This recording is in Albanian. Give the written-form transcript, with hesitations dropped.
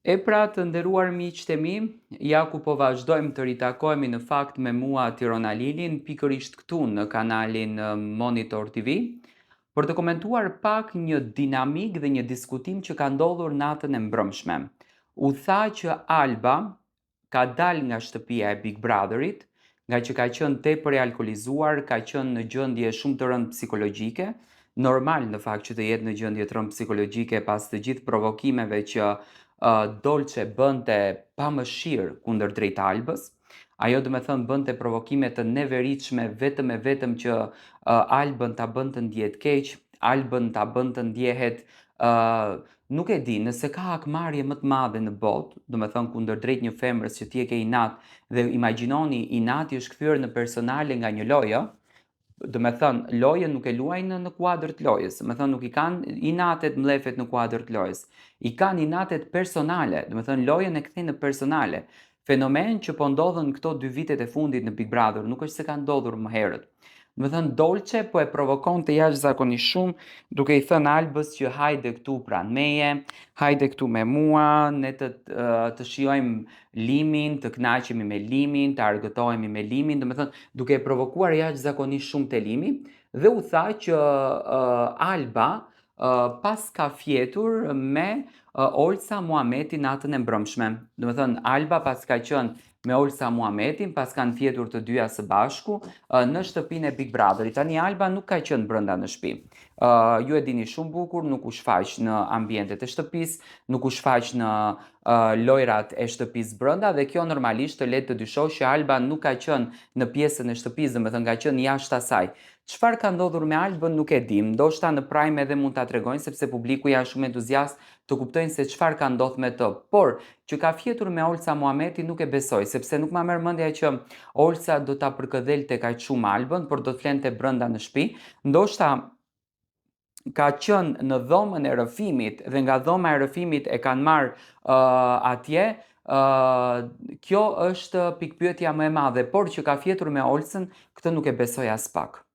E pra të nderuar miqtë e mi, ja ku po vazhdojmë të ritakohemi në fakt me mua Tiron Alilin, pikërisht këtu në kanalin Monitor TV, për të komentuar pak një dinamikë dhe një diskutim që ka ndodhur natën e mbrëmshme. U tha që Alba ka dalë nga shtëpia e Big Brotherit, ngaqë ka qenë tepër e alkoolizuar, ka qenë në gjendje shumë të rëndë psikologjike, normal në fakt që të jetë në gjendje të rëndë psikologjike pas të gjithë provokimeve që uh, Dolce bënte pa mëshirë kundërdrejt Albës. Ajo domethënë bënte provokime të neveritshme vetëm e vetëm që uh, Albën ta bën të ndjehet keq, Albën ta bën të ndjehet uh, Nuk e di, nëse ka hakmarrje më të madhe në botë, domethënë kundërdrejt një femrës që ti e ke inat dhe imagjinoni inati është kthyer në personale nga një lojë, ë, domethënë lojën nuk e luajnë në kuadër të lojës, domethënë nuk i kanë inatet mllefet në kuadër të lojës, i kanë inatet personale, domethënë lojën e kthejnë në personale. Fenomen që po ndodhën këto dy vitet e fundit në Big Brother, nuk është se ka ndodhur më herët. Domethënë Dolce po e provokonte jashtëzakonisht shumë duke i thënë Albës që hajde këtu pranë meje, hajde këtu me mua, ne të të shijojmë limin, të kënaqemi me limin, të argëtohemi me limin, domethënë duke e provokuar jashtëzakonisht shumë te limi dhe u tha që uh, Alba uh, paska fjetur me uh, Olsa Muhametin natën e mbrëmshme. Domethënë Alba paska qenë me Olsa Muhametin, paskan fjetur të dyja së bashku në shtëpinë e Big Brotherit. Tani Alba nuk ka qenë brenda në shtëpi. Uh, ju e dini shumë bukur, nuk u shfaq në ambientet e shtëpisë, nuk u shfaq në uh, lojrat e shtëpisë brenda dhe kjo normalisht të lë të dyshosh që Alba nuk ka qenë në pjesën e shtëpisë, domethënë ka qenë jashtë asaj. Çfarë ka ndodhur me Albën nuk e dim, ndoshta në prime edhe mund ta tregojnë sepse publiku janë shumë entuziast të kuptojnë se çfarë ka ndodh me të, por që ka fjetur me Olsa Muhametin nuk e besoj, sepse nuk ma merr mendja që Olsa do ta përkëdhelte kaq shumë Albën, por do të flente brenda në shtëpi, ndoshta ka qenë në dhomën e rrëfimit dhe nga dhoma e rrëfimit e kanë marrë uh, atje, uh, kjo është pikëpyetja më e madhe, por që ka fjetur me Olsën, këtë nuk e besoj aspak.